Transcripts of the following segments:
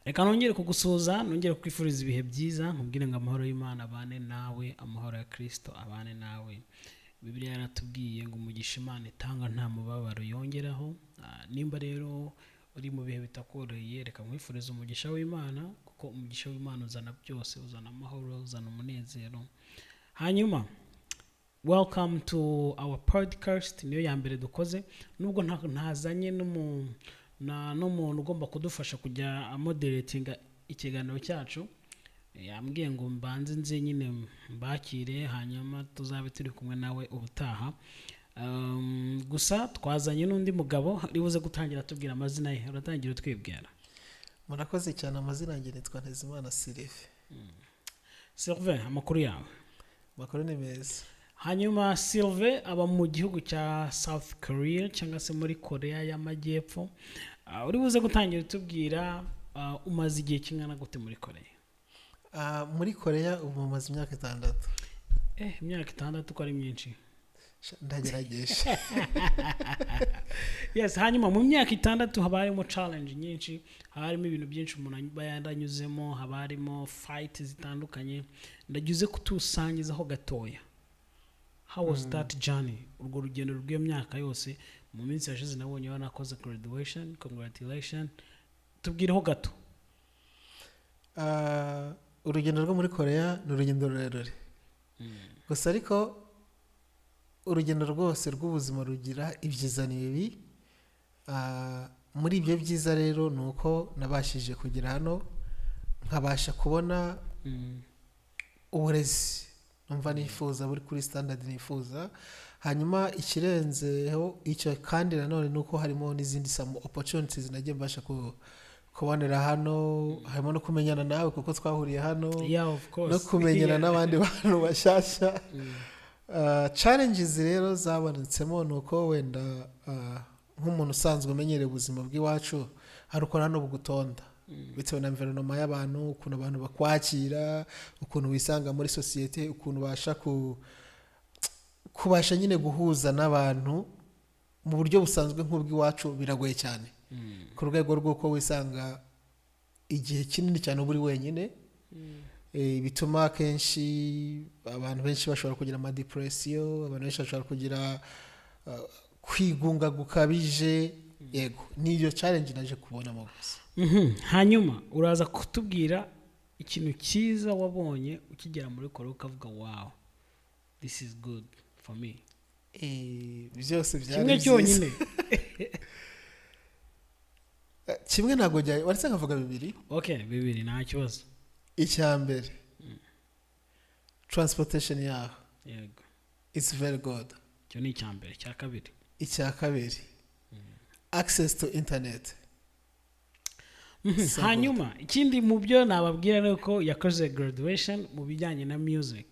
Reka nongere kugusuhuza, nongere kukwifuriza ibihe byiza, nkubwire ngo amahoro y'Imana abane nawe, amahoro ya Kirisito abane nawe. Bibiliya yaratubwiye ngo umugisha Imana itanga nta mubabaro yongeraho. Nimba rero uri mu bihe bitakoroheye, reka nkwifurize umugisha w'Imana, kuko umugisha w'Imana uzana byose, uzana amahoro, uzana umunezero. Hanyuma welcome to our podcast, niyo ya mbere dukoze, nubwo ntazanye n'umuntu ugomba kudufasha kujya amoderatinga ikiganiro cyacu. Yambwiye ngo mbanze nze nyine mbakire, hanyuma tuzabe turi kumwe nawe ubutaha. Gusa twazanye n'undi mugabo uri buze gutangira atubwira amazina ye. Uratangira utwibwira. Murakoze cyane. Amazina yanjye nitwa Ntezimana Sylvain. Sylvain, amakuru yawe? Amakuru ni meza. Hanyuma Sylvain aba mu gihugu cya South Korea, cyangwa se muri Korea y'Amajyepfo. Uri buze gutangira utubwira, umaze igihe kingana gute muri Korea? Muri Korea ubu mumaze imyaka 6. Imyaka 6 ko ari myinshi? Sha, ndagerageje. Yes. Hanyuma mu myaka 6 haba harimo challenge nyinshi, haba harimo ibintu byinshi umuntu aba yaranyuzemo, haba harimo fight zitandukanye. Ndagize kutusangizaho gatoya, how was that journey, urwo rugendo rw'iyo myaka yose? Mu minsi yashize nabonye wanakoze graduation, congratulation. Tubwireho gato. Urugendo rwo muri Korea ni urugendo rurerure gusa, ariko urugendo rwose rw'ubuzima rugira ibyiza n'ibibi. Muri ibyo byiza rero ni uko nabashije kugera hano, nkabasha kubona uburezi numva nifuza, buri kuri standard nifuza. Hanyuma ikirenzeho icyo kandi nanone ni uko harimo n'izindi some opportunities nagiye mbasha kubonera hano, harimo no kumenyana nawe kuko twahuriye hano, Yeah, of course. no kumenyana n'abandi bantu bashyashya. Challenges rero zabonetsemo ni uko wenda nk'umuntu usanzwe umenyereye ubuzima bw'iwacu, hari ukuntu hano bugutonda bitewe na environment y'abantu, ukuntu abantu bakwakira, ukuntu wisanga muri sosiyete, ukuntu ubasha kubasha nyine guhuza n'abantu mu buryo busanzwe nk'ubw'iwacu biragoye cyane, ku rwego rw'uko wisanga igihe kinini cyane uba uri wenyine. Bituma akenshi abantu benshi bashobora kugira amadepression, abantu benshi bashobora kugira kwigunga gukabije. Yego, niyo challenge naje kubonamo gusa. Hanyuma uraza kutubwira ikintu cyiza wabonye ukigera muri Korea ukavuga: "Wow, this is good for me." Byose byari Kimwe byiza. cyonyine. Kimwe ntabwo waretse nkavuga bibiri. Okay, bibiri nta kibazo. Icya mbere, transportation yaho it's very good. Icyo ni icya mbere. Icya kabiri? Icya kabiri, access to internet. So good. Hanyuma ikindi mu byo nababwira ni uko yakoze graduation mu bijyanye na music.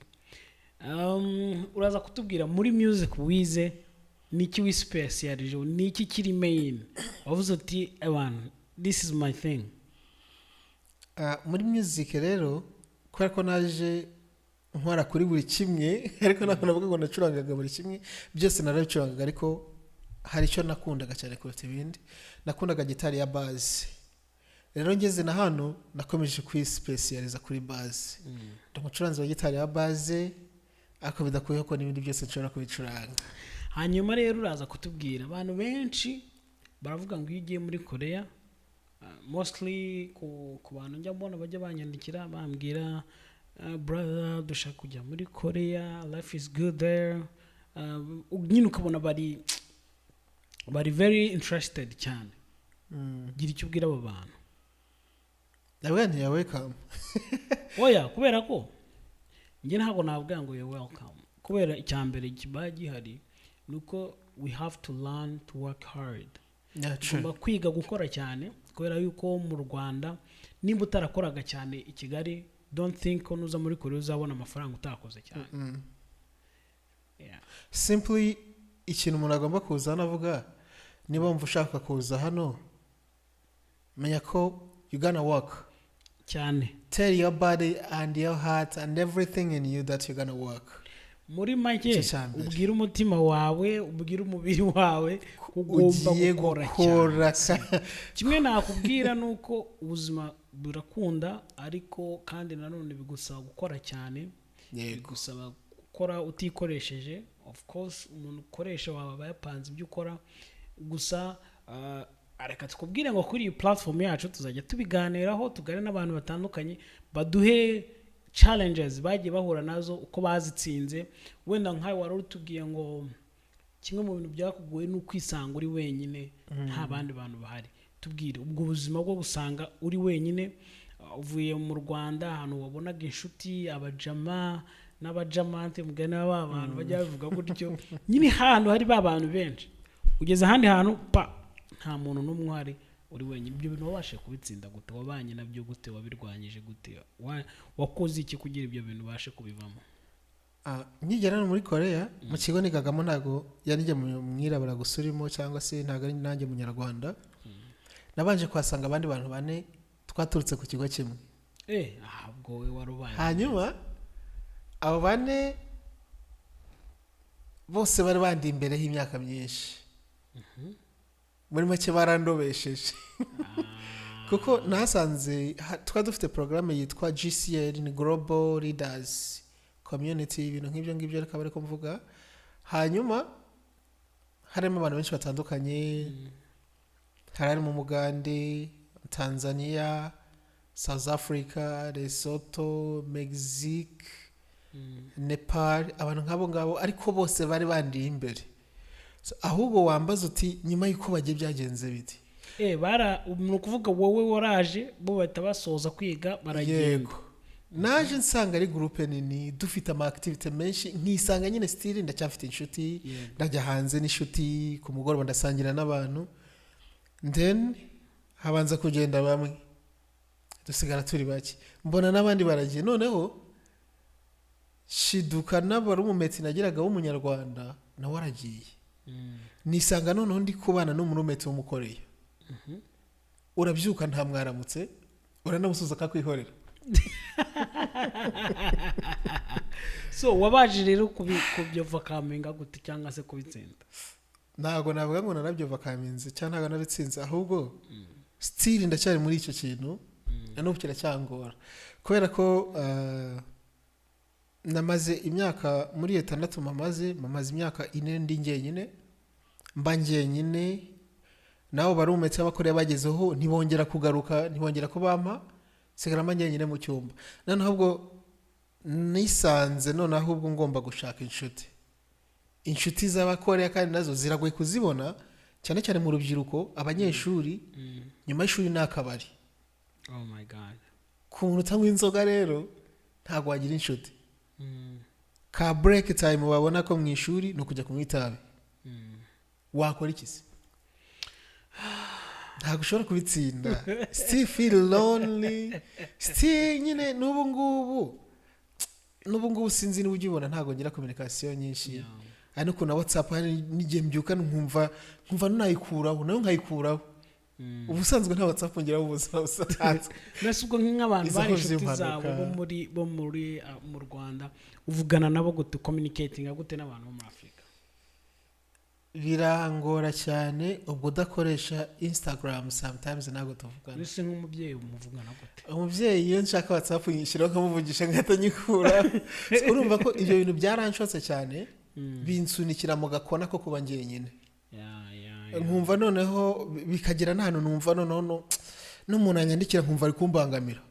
Uraza kutubwira muri music wize niki wisipesiyalije, niki kiri main wavuze uti: "Abantu, this is my thing"? Muri music rero, kubera ko naje nkora kuri buri kimwe, ariko ntabwo navuga ngo nacurangaga buri kimwe, byose narabicurangaga, ariko hari icyo nakundaga cyane kuruta ibindi. Nakundaga gitari ya bass. Rero ngeze na hano nakomeje kwisipesiyaliza kuri bass. Ndi umucuranzi wa gitari ya bass, ariko bidakuyeho ko n'ibindi byose nshobora kubicuranga. Hanyuma rero uraza kutubwira, abantu benshi baravuga ngo iyo ugiye muri Korea, mostly ku bantu njya mbona bajya banyandikira bambwira: "Brother, dushaka kujya muri Korea, life is good there." Nyine ukabona bari very interested cyane. Gira icyo ubwira abo bantu. Ndavuga nti: "You're welcome." Oya, kubera ko njye ntabwo navuga ngo you're welcome, kubera icya mbere kiba gihari ni uko we have to learn to work hard. Yeah, true. Tugomba kwiga gukora cyane, kubera yuko mu Rwanda nimba utarakoraga cyane i Kigali, don't think ko nuza muri Korea uzabona amafaranga utakoze cyane. Simply, ikintu umuntu agomba kuza hano avuga, niba wumva ushaka kuza hano, menya ko you gonna work. Cyane. Tell your body and your heart and everything in you that you're gonna work. Muri make, Icyo cya mbere. ubwire umutima wawe, ubwire umubiri wawe ko ugomba Ugiye gukora gukora cyane. Kimwe nakubwira ni uko ubuzima Birakunda, ariko kandi nanone bigusaba gukora cyane. Bigusaba gukora utikoresheje. Of course, umuntu ukoresha wawe aba yapanze ibyo ukora. Gusa reka tukubwire ngo kuri iyi platform yacu tuzajya tubiganiraho, tugane n'abantu batandukanye, baduhe challenges bagiye bahura nazo, uko bazitsinze. Wenda nkawe wari utubwiye ngo kimwe mu bintu byakugoye ni ukwisanga uri wenyine, nta bandi bantu bahari. Tubwire ubwo buzima bwo gusanga uri wenyine, uvuye mu Rwanda ahantu wabonaga inshuti, abajama n'abajamante, mugani wa ba bantu bajya babivuga gutyo nyine, ahantu hari ba bantu benshi, ugeze ahandi hantu pa nta muntu n'umwe uhari, uri wenyine. Ibyo bintu wabashije kubitsinda gute? Wabanye nabyo gute? Wabirwanyije gute? Wakoze iki kugira ibyo bintu ubashe kubivamo? Nkigera hano muri Korea, mu kigo nigagamo, ntabwo yari njye mwirabura gusa urimo, cyangwa se ntabwo ari nanjye munyarwanda. Nabanje kuhasanga abandi bantu bane twaturutse ku kigo kimwe. Ahubwo we wari ubaye Hanyuma abo bane bose bari bandi imbere y'imyaka myinshi. Muri make barandobesheje, kuko nahasanze twari dufite porogaramu yitwa GCL, ni Global Leaders Community, ibintu nk'ibyo ngibyo, ariko bari mvuga. Hanyuma harimo abantu benshi batandukanye, hari harimo Umugande, Tanzania, South Africa, Lesotho, Mexique, Nepal, abantu nk'abo ngabo, ariko bose bari bandiye imbere. So, ahubwo wambaza uti nyuma y'uko bagiye byagenze biti? Bara ni ukuvuga wowe waraje, bo bahita basoza kwiga baragenda? Yego, naje nsanga ari groupe nini, dufite ama activité menshi, nkisanga nyine still ndacyafite inshuti. Ndajya hanze n'inshuti ku mugoroba, ndasangira n'abantu. Then habanza kugenda bamwe, dusigara turi bake, mbona n'abandi baragiye. Noneho shiduka n'abaroommate nagiraga w'umunyarwanda nawe aragiye. Nisanga noneho ndi kubana n'umuroommate w'umukoreya. Urabyuka nta mwaramutse, uranamusuza akakwihorera. So wabaje rero kubyovercominga gute cyangwa se kubitsinda? Ntabwo navuga ngo narabyovercominze cyangwa ntabwo nabitsinze, ahubwo still ndacyari muri icyo kintu, na n'ubu kiracyangora, kubera ko namaze imyaka muri iyo 6, mamaze imyaka 4 ndi njyenyine, mba njyenyine. Nabo baroommate b'abakoreya bagezeho ntibongera kugaruka, ntibongera kubampa, nsigara mba njyenyine mu cyumba. Noneho ahubwo nisanze noneho ahubwo ngomba gushaka inshuti, inshuti z'abakoreya, kandi nazo ziragoye kuzibona, cyane cyane mu rubyiruko, abanyeshuri. Nyuma y'ishuri ni akabari. Oh my God. Ku muntu utanywa inzoga rero ntabwo wagira inshuti. Ka break time babona ko mu ishuri ni ukujya kunywa itabi. Wakora iki se? Ntabwo ushobora kubitsinda. Still feel lonely, still nyine n'ubu ngubu sinzi niba ujya ubona, ntabwo ngira communication nyinshi. Hari n'ukuntu na WhatsApp, hari n'igihe mbyuka nkumva nayikuraho, nayo nkayikuraho. Ubusanzwe nta WhatsApp ngira mu buzima busanzwe. Mbese ubwo nk'abantu Izo bari aho inshuti z'impanuka. zawe bo muri mu Rwanda, uvugana nabo gute? Communicating gute n'abantu bo muri Afurika? Birangora cyane. Ubwo udakoresha Instagram sometimes ntabwo tuvugana. Mbese nk'umubyeyi muvugana gute? Umubyeyi iyo nshaka WhatsApp nyishyiraho nkamuvugisha, ngahita nyikura. So, urumva ko ibyo bintu byaranshotse cyane, binsunikira mu gakona ko kuba njyenyine. Yeah. Nkumva noneho bikagera n'ahantu numva noneho n'umuntu anyandikira nkumva ari kumbangamira,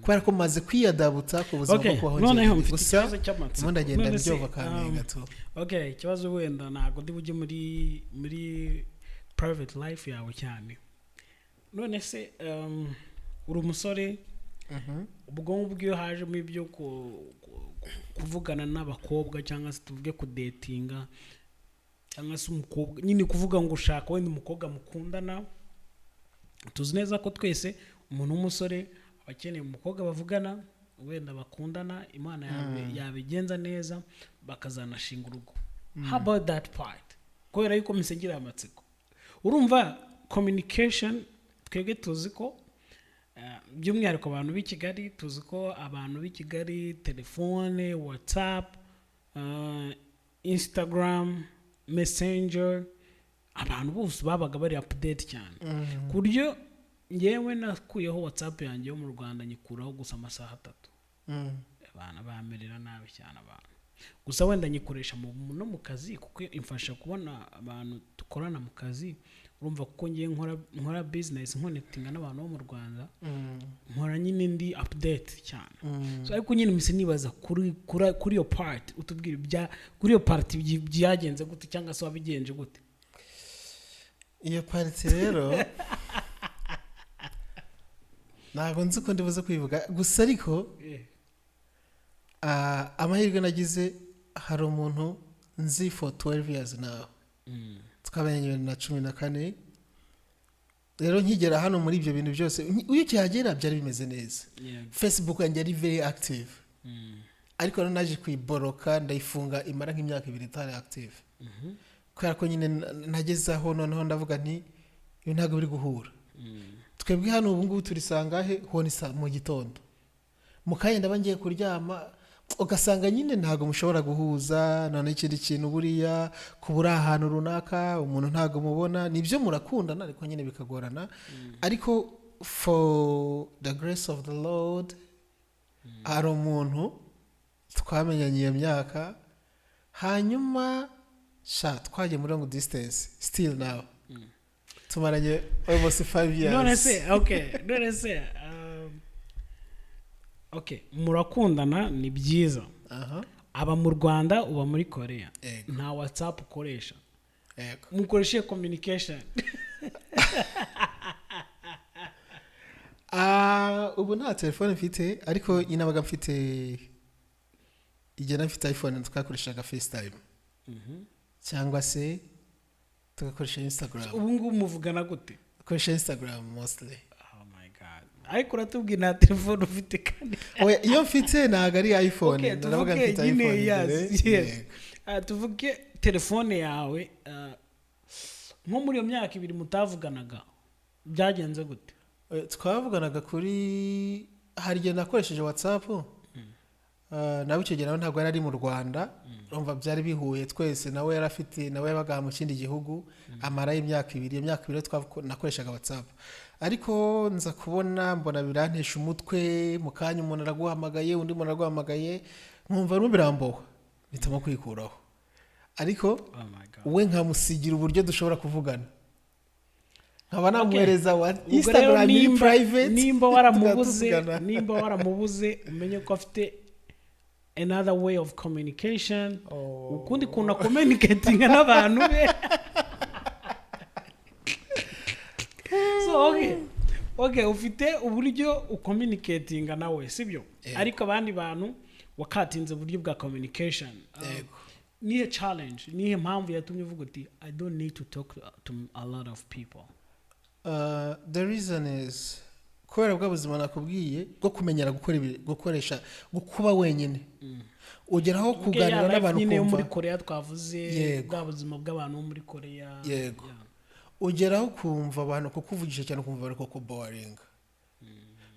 kubera ko maze kwiyadapta ku buzima bwo kubaho Noneho njyenyine. mfite Gusa ikibazo cy'amatsiko. ndimo ndagenda None se, ndyoba kandi gato. Okay, ikibazo wenda ntabwo ndi bujye muri private life yawe cyane. None se uri umusore, ubwonko bw'iyo hajemo ibyo kuvugana n'abakobwa, cyangwa se tuvuge kudatinga, cyangwa se umukobwa nyine, kuvuga ngo ushaka wenda umukobwa mukundana, tuzi neza ko twese umuntu w'umusore aba akeneye umukobwa bavugana, wenda bakundana, Imana yabigenza neza bakazanashinga urugo. How about that part? Kubera yuko misengera amatsiko, urumva communication, twebwe tuzi ko by'umwihariko abantu b'i Kigali, tuzi ko abantu b'i Kigali telefone, WhatsApp, Instagram, Messenger, abantu bose babaga bari update cyane ku buryo Ngewe nakuyeho WhatsApp yanjye yo mu Rwanda, nyikuraho gusa amasaha 3. Abantu bamerera nabi cyane abantu. Gusa wenda nyikoresha no mu kazi, kuko imfasha kubona abantu dukorana mu kazi, urumva, kuko ngiye nkora business, nconnectinga n'abantu bo mu Rwanda, nkora nyine ndi update cyane. So, ariko nyine mpise nibaza kuri iyo part, utubwira ibya kuri iyo part, byagenze gute cyangwa se wabigenje gute? Iyo part rero ntabwo nzi uko ndibuze kuyivuga gusa, ariko amahirwe nagize, hari umuntu nzi for 12 years now. Twamenyanye 2014. Rero nkigera hano muri ibyo bintu byose, iyo ukihagera byari bimeze neza. Facebook yanjye yari very active, ariko rero naje kuyiblocka, ndayifunga, imara nk'imyaka 2 itari active, kubera ko nyine nageze aho noneho ndavuga nti ibi ntabwo biri guhura. Twebwe hano ubu ngubu turi sangahe? Ho ni mu gitondo, mu kanya ndaba ngiye kuryama, ugasanga nyine ntabwo mushobora guhuza. Noneho ikindi kintu, buriya kuba uri ahantu runaka, umuntu ntabwo mubona, nibyo murakundana ariko nyine bikagorana. Ariko for the grace of the Lord, hari umuntu twamenyanye iyo myaka, hanyuma sha twagiye muri long distance, still now tumaranye almost 5 years. None se, okay, none se, okay, murakundana, ni byiza. Aba mu Rwanda, uba muri Korea. Yego. Nta WhatsApp ukoresha? Yego. Mukoreshe communication? Ah, ubu nta telefone mfite, ariko nyine nabaga mfite, igihe nari mfite iPhone twakoreshaga FaceTime cyangwa se tugakoresha Instagram. Ubu ngubu muvugana gute? Dukoresha Instagram mostly. Oh my God, ariko uratubwira nta telefone ufite kandi. Oya, iyo mfite ntabwo ari iPhone. Okay, Naravuga tuvuge mfite nyine iPhone yes, mbere. yes. Yego. Ah, tuvuge telefone yawe, nko muri iyo myaka 2 mutavuganaga, byagenze gute? Twavuganaga kuri, hari igihe nakoresheje WhatsApp. Nawe icyo gihe nawe ntabwo yari ari mu Rwanda, urumva byari bihuye twese, nawe yari afite, nawe yabaga mu kindi gihugu, amarayo imyaka 2. Iyo myaka 2 nakoreshaga WhatsApp, ariko nza kubona, mbona birantesha umutwe. Mu kanya umuntu araguhamagaye, undi muntu araguhamagaye, nkumva birimo biramboha, mpitamo kwikuraho, ariko Oh my God. we nkamusigira uburyo dushobora kuvugana, nkaba namwohereza wa Ubwo rero Instagram iri private, nimba waramubuze, tukaba tuvugana. nimba waramubuze, umenye ko afite another way of communication. Oh. Ukundi kuntu acommunicatinga n'abantu be. So okay, ufite uburyo ucommunicatinga nawe, sibyo? Yego. Ariko abandi bantu wakatinze uburyo bwa communication. Yego. Nihe challenge, nihe mpamvu yatumye uvuga uti "I don't need to talk to a lot of people"? The reason is kubera bwa buzima nakubwiye bwo kumenyera gukora ibi, gukoresha, kuba wenyine, ugeraho Tuvuge kuganira ya life n'abantu nyine yo muri ukumva Korea twavuze. Yego. Bwa buzima bw'abantu bo muri Korea. Yego. Yeah. Ugeraho ukumva abantu kukuvugisha cyane, ukumva bari kukuboringa,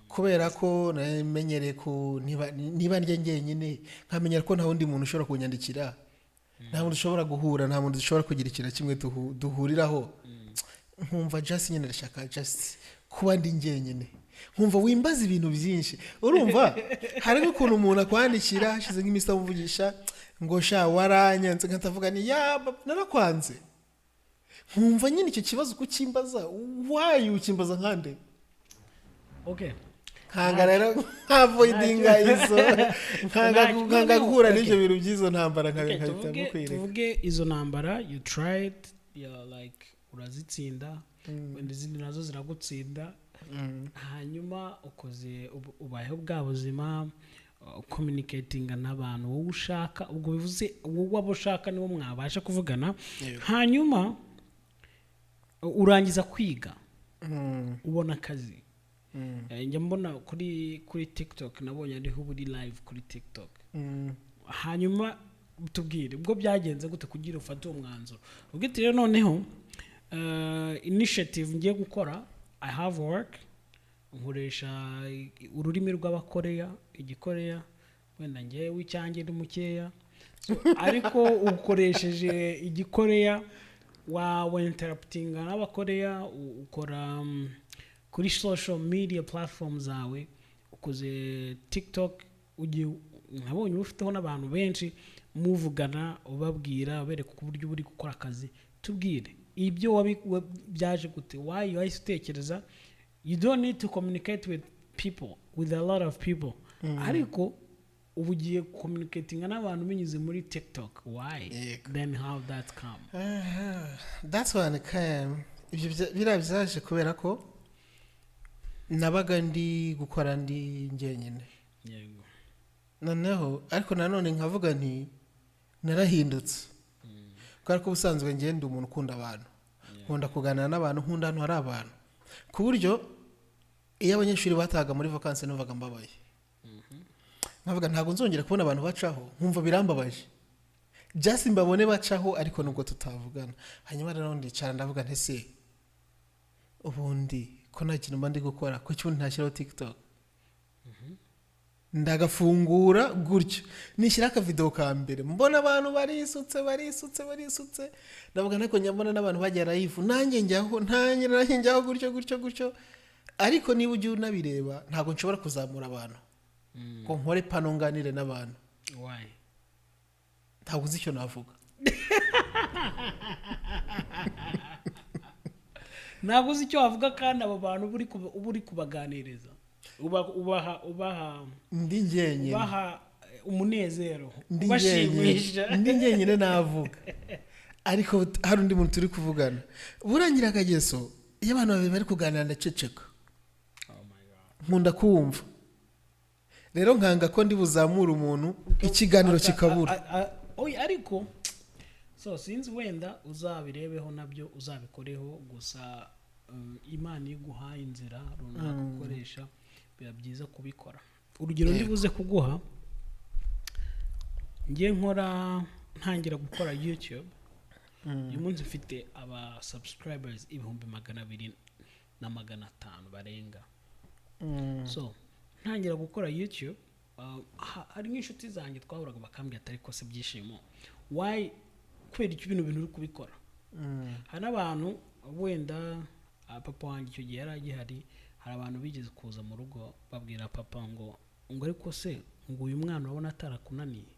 kubera ko namenyereye ku niba ndya njyenyine, nkamenyera ko nta wundi muntu ushobora kunyandikira, nta muntu ushobora guhura, nta muntu dushobora kugira ikintu na kimwe duhuriraho, nkumva just nyine ndashaka just kuba ndi njyenyine, nkumva wimbaza ibintu byinshi. Urumva hari nk'ukuntu umuntu akwandikira hashize nk'iminsi amuvugisha ngo sha waranyanze, nkatavuga ni ya narakwanze, nkumva nyine icyo kibazo kukimbaza, wayi ukimbaza nkande? Nkanga rero nkavoidinga izo, nkanga nkanga guhura n'ibyo bintu by'izo ntambara, nkahitamo kwireka. Tuvuge izo ntambara you tried, you're like urazitsinda, wenda izindi nazo ziragutsinda. Hanyuma ukoze ubayeho bwa buzima, communicating n'abantu wowe ushaka, ubwo bivuze wowe abo ushaka nibo mwabasha kuvugana. Hanyuma urangiza kwiga, ubona akazi. Njya mbona kuri TikTok, nabonye ariho uba uri live kuri TikTok. Hanyuma tubwire ubwo byagenze gute kugira ufate uwo mwanzuro, ubwo iti rero noneho initiative ngiye gukora, I have work, nkoresha ururimi rw'Abakoreya, Igikoreya, wenda ngewe icyanjye ni mukeya. So, ariko ukoresheje Igikoreya, wa interactinga n'Abakoreya, ukora Kuri social media platform zawe ukoze TikTok, ugiye nabonye uba ufiteho n'abantu benshi muvugana, ubabwira, ubereka uburyo uri gukora akazi. Tubwire ibyo byaje gute? Why wahise utekereza you don't need to communicate with people, with a lot of people, ariko ubu ugiye communicatinga n'abantu binyuze muri TikTok? Why? Yego. Then how that come? Aha, that's one came. Ibyo biriya byaje kubera ko nabaga ndi gukora ndi njyenyine. Noneho ariko nanone nkavuga nti narahindutse, kubera ko ubusanzwe ngenda umuntu ukunda abantu, nkunda kuganira n'abantu, nkunda ahantu hari abantu, ku buryo iyo abanyeshuri batahaga muri vakansi numvaga mbabaye, nkavuga ntabwo nzongera kubona abantu bacaho, nkumva birambabaje, just mbabone bacaho ariko nubwo tutavugana. Hanyuma rero ndicara ndavuga nti: "Se ubundi ko nta kintu mba ndi gukora, kuki ubundi ntashyiraho TikTok?" Ndagafungura gutyo, nishyiraho akavidewo ka mbere, mbona abantu barisutse, barisutse, barisutse. Ndavuga ariko njya mbona n'abantu bajya live, nanjye njyaho, ntange nanjye njyaho gutyo gutyo gutyo. Ariko niba ujya unabireba, ntabwo nshobora kuzamura abantu ngo nkore pano nganire n'abantu. Why? Ntabwo nzi icyo navuga. Ntabwo uzi icyo wavuga, kandi abo bantu uba uri kubaganiriza, ubaha Ndi njyenyine. ubaha umunezero, Ndi ubashimisha. njyenyine, ndi njyenyine navuga, ariko hari undi muntu turi kuvugana. Burangira akageso, iyo abantu babiri bari kuganira ndaceceka. Oh my God. Nkunda kuwumva rero, nkanga ko ndi buzamure umuntu ikiganiro kikabura. Oya, ariko so sinzi, wenda uzabirebeho nabyo, uzabikoreho gusa. Imana iyo iguhaye inzira runaka ukoresha, biba byiza kubikora. Urugero ndi buze kuguha, ngiye nkora, ntangira gukora YouTube, uyu munsi mfite aba subscribers 200,500 barenga. So ntangira gukora YouTube, hari nk'inshuti zanjye twahuraga bakambwira ati: "Ariko se Byishimo, why, kubera icyo bino bintu uri kubikora?" Hari n'abantu wenda, papa wanjye icyo gihe yari agihari, hari abantu bigeze kuza mu rugo babwira papa ngo ariko se ngo uyu mwana urabona atarakunaniye?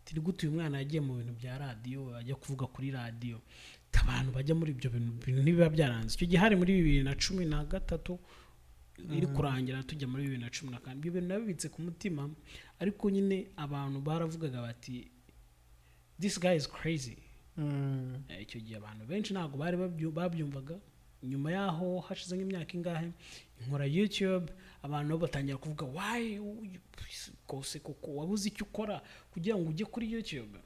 Tiri gute uyu mwana yagiye mu bintu bya radiyo, ajya kuvuga kuri radiyo? Abantu bajya muri ibyo bintu ntibiba byaranze. Icyo gihe hari muri 2013 iri kurangira, tujya muri 2014. Ibyo bintu nabibitse ku mutima, ariko nyine abantu baravugaga bati: "This guy is crazy." Icyo gihe abantu benshi ntabwo bari babyumvaga. Nyuma yaho hashize nk'imyaka ingahe nkora YouTube, abantu nabo batangira kuvuga: "Why kose koko wabuze icyo ukora kugira ngo ujye kuri YouTube?"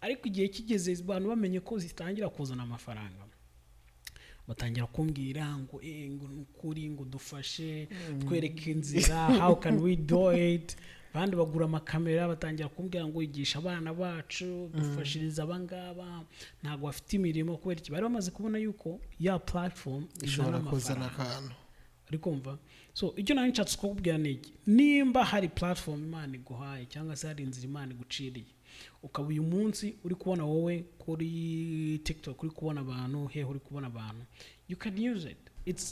Ariko igihe kigeze abantu bamenye ko zitangira kuzana amafaranga, batangira kumbwira ngo ngo ni ukuri, ngo dufashe, twereke inzira, how can we do it? Abandi bagura amakamera, batangira kumbwira ngo igisha abana bacu, dufashirize abangaba ntabwo bafite imirimo. Kubera iki? Bari bamaze kubona yuko ya platform ishobora izana kuzana amafaranga. Akantu. Uri kumva? So icyo nari nshatse kukubwira ni iki: nimba hari platform Imana iguhaye, cyangwa se hari inzira Imana iguciriye, ukaba uyu munsi uri kubona wowe kuri TikTok uri kubona abantu, hehe uri kubona abantu, you can use it.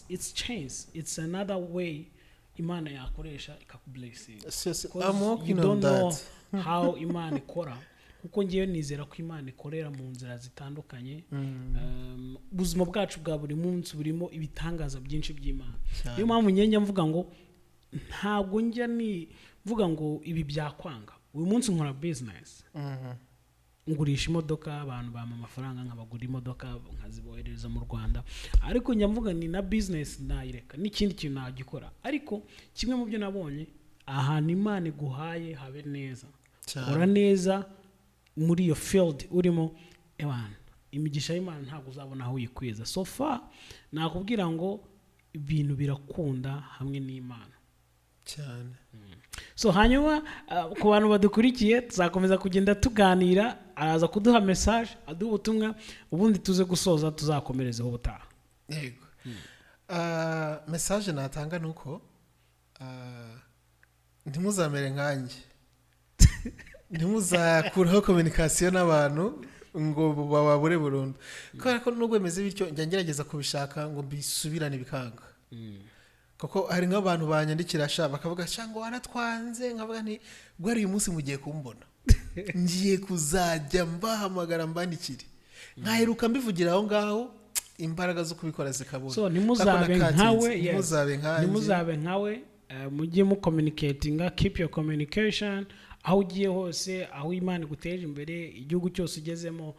It's chance, it's another way Imana yakoresha ikakublessinga. Yes, Because I'm working you on don't know that. how Imana ikora, kuko ngewe nizera ko Imana ikorera mu nzira zitandukanye. Ubuzima bwacu bwa buri munsi burimo ibitangaza byinshi by'Imana. Cyane. Niyo mpamvu njya mvuga ngo ntabwo njya ni mvuga ngo ibi byakwanga. Uyu munsi nkora business, ngurisha imodoka, abantu bampa amafaranga nkabagura imodoka nkaziboherereza mu Rwanda. Ariko njya mvuga ni na business nayireka n'ikindi kintu nagikora. Ariko kimwe mu byo nabonye, ahantu Imana iguhaye habe neza. Cyane. Kora neza muri iyo field urimo. Ebana, imigisha y'Imana ntabwo uzabona aho uyikwiza. So far nakubwira ngo ibintu birakunda hamwe n'Imana. Cyane. So hanyuma, ku bantu badukurikiye, tuzakomeza kugenda tuganira, araza kuduha message, aduha ubutumwa, ubundi tuze gusoza, tuzakomerezeho ubutaha. Yego. Message natanga ni uko ntimuzamere nkanjye, ntimuzakuraho communication n'abantu ngo bababure burundu, kubera ko nubwo bimeze bityo njya ngerageza kubishaka ngo mbisubirane bikanga. Kuko hari nk'abantu banyandikira sha, bakavuga sha ngo waratwanze, nkavuga nti guhera uyu munsi mugiye kumbona, ngiye kuzajya mbahamagara mbandikire. Nkaheruka mbivugira aho ngaho, imbaraga zo kubikora zikabura. So ntimuzabe Kako nkawe. nakatinze. Yes. Ntimuzabe nkanjye. Ntimuzabe nkawe. Mujye mucommunicatinga, keep your communication aho ugiye hose, aho Imana iguteje imbere, igihugu cyose ugezemo,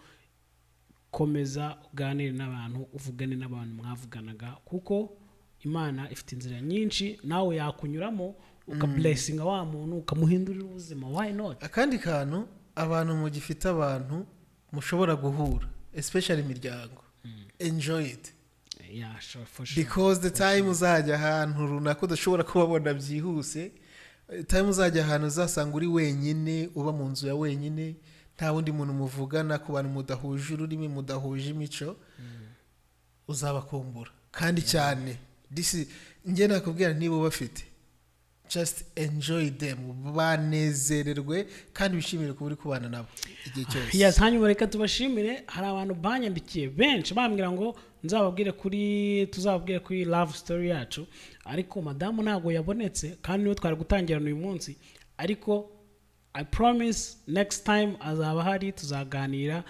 komeza uganire n'abantu, uvugane n'abantu mwavuganaga, kuko Imana ifite inzira nyinshi, nawe yakunyuramo ukablessinga wa muntu, ukamuhindurira ubuzima. Why not? Akandi kantu, abantu mugifite abantu mushobora guhura, especially imiryango, enjoy it. Yeah, sure, for sure. Because the time uzajya ahantu runaka udashobora kubabona byihuse, time uzajya ahantu uzasanga uri wenyine, uba mu nzu ya wenyine, nta wundi muntu muvugana, ku bantu mudahuje ururimi, mudahuje imico, uzabakumbura kandi cyane. This is, njye nakubwira, niba ubafite, just enjoy them, banezererwe kandi wishimire kuba uri kubana nabo igihe cyose. Yes, hanyuma reka tubashimire. Hari abantu banyandikiye benshi bambwira ngo nzababwire kuri tuzababwire kuri love story yacu, ariko madamu ntabwo yabonetse kandi niwe twari gutangirana uyu munsi. Ariko I promise, next time azaba ahari, tuzaganira.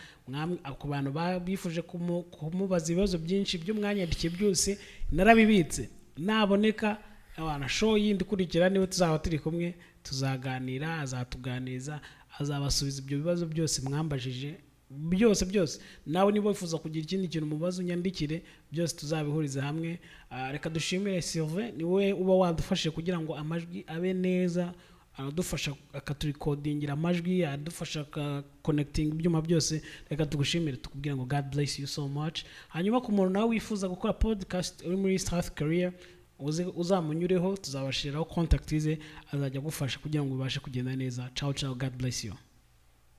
Ku bantu bifuje kumubaza ibibazo byinshi byo mwanyandikiye, byose narabibitse. Naboneka abantu, show yindi ikurikira niwe tuzaba turi kumwe, tuzaganira, azatuganiriza, azabasubiza ibyo bibazo byose mwambajije byose byose. Nawe niba wifuza kugira ikindi kintu mubaza, unyandikire, byose tuzabihuriza hamwe. Reka dushimire Sylvain, niwe uba wadufashije kugira ngo amajwi abe neza, aradufasha akaturecordingira amajwi, aradufasha akaconnectinga ibyuma byose. Reka tugushimire, tukubwira ngo God bless you so much. Hanyuma ku muntu nawe wifuza gukora podcast uri muri South Korea, uzamunyureho, tuzabashyiriraho contact ze, azajya agufasha kugira ngo ubashe kugenda neza. Ciao ciao, God bless you.